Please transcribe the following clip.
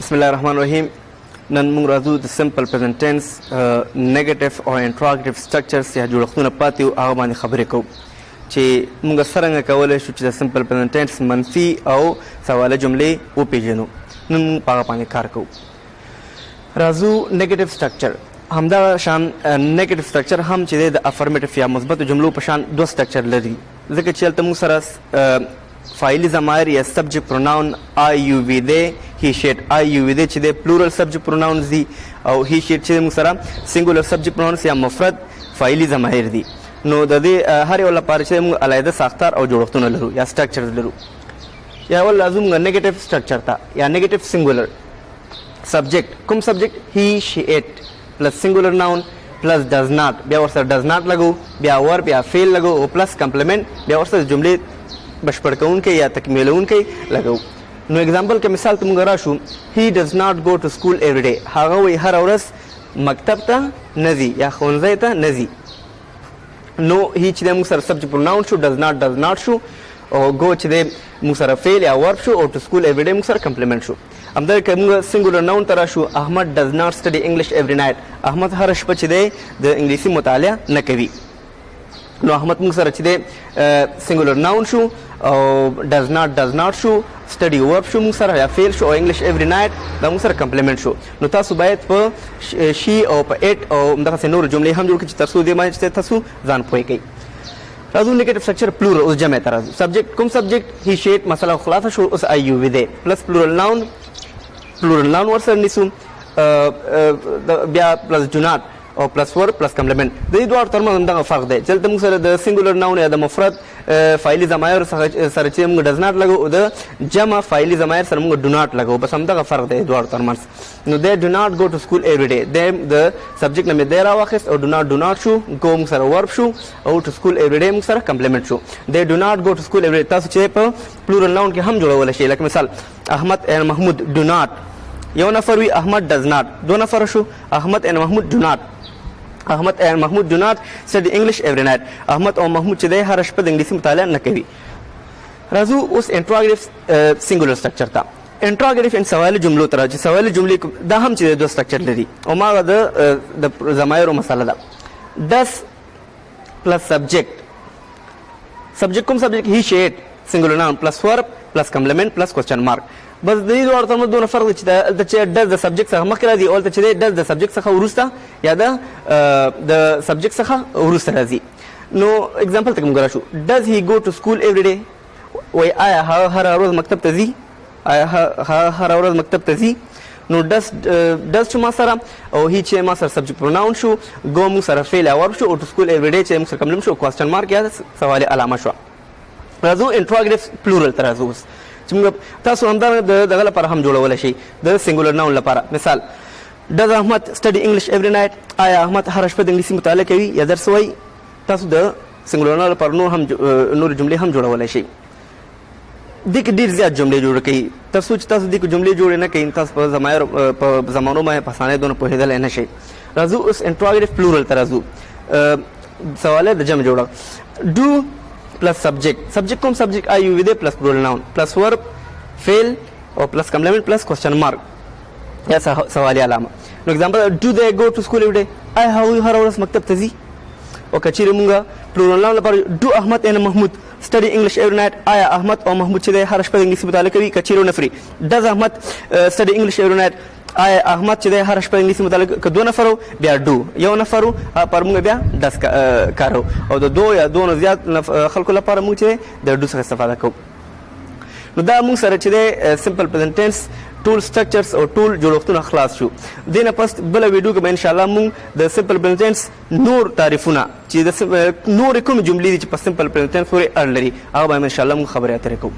بسم الله الرحمن الرحیم. نن موږ راځو د simple present tense negative او interrogative structures یا جوړښتونه پاتې وو، هغه باندې خبرې کوو چې موږ څرنګه کولی شو چې د simple present tense منفي او سواله جملې وپیژنو. نن موږ په هغه باندې کار کوو. راځو negative structure. همدا شان negative structure هم چې دی، د affirmative یا مثبتو جملو په شان دوه structure لري، ځکه چې هلته موږ سره فاعلي ضمایر یا subject pronoun I, you, we, they, he, she, it. I, you, we, they چې دی plural subject pronouns دي او he, she, it چې موږ سره singular subject pronouns یا مفرد فاعلي ضمایر دي. نو د دې هر یو لپاره چې موږ علیحده ساختار او جوړښتونه لرو یا structures لرو. یا اول راځو موږ negative structure ته یا negative singular. Subject، کوم subject؟ He, she, it plus singular noun plus does not، بیا ورسره does not لګو، بیا verb یا فعل لګو او plus complement، بیا ورسره جملې بشپړ کوونکی یا تکمیلونکی لګو. نو example کې مثال ته موږ راشو، he does not go to school every day. هغه وی هر ورځ مکتب ته نه ځي یا ښوونځي ته نه ځي. نو he چې موږ سره subject pronoun شو، does not does not شو او go چې دی موږ سره فعل یا verb شو او to school every day موږ سره complement شو. همدا که موږ singular noun ته راشو، احمد does not study English every night. احمد هر شپه چې دی د انګلیسي مطالعه نه کوي. نو احمد موږ سره چې دی singular noun شو او does not does not شو، study verb شو موږ سره یا فعل شو او English every night دا موږ سره complement شو. نو تاسو باید په she او په it او دغسې نورو جملې هم جوړ کړئ چې تر څو دې باندې چې تاسو ځان پوه کړئ. راځو negative structure plural. اوس جمع ته راځو. Subject، کوم subject؟ He, she, it. مسله خلاصه شو. اوس I, you, we, they plus plural noun، plural noun ورسره نیسو، بیا plus do not او plus verb plus complement. د دې دواړو ترمنځ همدغه فرق دی چې دلته موږ سره د singular noun یا د مفرد فاعلي ضمایر سره چې موږ does not لګو او د جمع فاعلي ضمایر سره موږ do not لګو. بس همدغه فرق دی دواړو ترمنځ. نو they do not go to school every day. They، د subject نه مې they راواخیست او do not do not شو، go موږ سره verb شو او to school every day موږ سره complement شو. They do not go to school every day. تاسو چې په plural noun کې هم جوړولی شئ، لکه مثال احمد and Mahmood do not، یو نفر وي، احمد does not، دو نفر شو. احمد and Mahmood do not، Ahmed and Mahmood do not study English every night. احمد او محمود چې دی هر شپه د انګلیسي مطالعه نه کوي. راځو اوس interrogative singular structure ته، interrogative ان سوال جملو ته راځي. سوال جملې دا هم چې دوه structure لري او ما د ضمایرو مسله ده. Does plus subject. Subject، کوم subject؟ He, she, it, singular noun plus verb plus complement plus question mark. بس د دې دواړو ترمنځ دونه فرق دی چې دلته چې does د subject څخه مخکې راځي او دلته چې does د subject څخه وروسته یا د subject څخه وروسته راځي. نو example ته موږ راشو، does he go to school every day؟ وای آیا هغه هره ورځ مکتب ته ځي؟ آیا هغه هره ورځ مکتب ته ځي؟ نو does شو ما سره او he چې ما سره subject pronoun شو، go مو سره فعل او verb شو او to school every day چې موږ سره complement شو، question mark یا سوال علامه شو. راځو interrogative plural ته. راځو اوس چې موږ تاسو همدا د دغه لپاره هم جوړولی شئ، د singular noun لپاره. مثال، does Ahmed study English every night؟ آیا احمد هره شپه د انګلیسي مطالعه کوي یا درس وایي؟ تاسو د singular noun لپاره نور هم نور جملې هم جوړولی شئ. دې کې ډېر زیات جملې جوړ کړئ، تر څو چې تاسو دې کې جملې جوړې نه کړئ، تاسو په ضمایر په زمانو باندې په اسانۍ دونه پوهېدلی نه شئ. راځو اوس interrogative plural ته. راځو سواله د جمع جوړه. Do plus subject. Subject، کوم subject؟ I, you, we, they plus plural noun plus verb فعل او plus complement plus question mark یا سوالی علامه. نو example، do they go to school every day؟ آیا هغوی هره ورځ مکتب ته ځي؟ او که چیرې مونږ plural noun لپاره، do Ahmed and Mahmood study English every night؟ آیا احمد او محمود چې دی هره شپه د انګلیسي مطالعه کوي؟ که چیرې نفري، does Ahmed study English every night؟ آیا احمد چې دی هره شپه انګلیسي مطالعه؟ که دوه نفرو بیا do، یو نفرو پر موږ بیا does کارو او د دوه یا دوه نه زیات خلکو لپاره موږ چې د do څخه استفاده کوو. نو دا موږ سره چې دی simple present tense ټول structures او ټول جوړښتونه خلاص شو. دینه پس بل ویډیو کې به ان شاء الله موږ د simple present tense نور تعریفونه چې د نور کوم جملې دي چې په simple present tense پورې اړه لري، هغه به ان شاء الله موږ خبرې اترې کوو.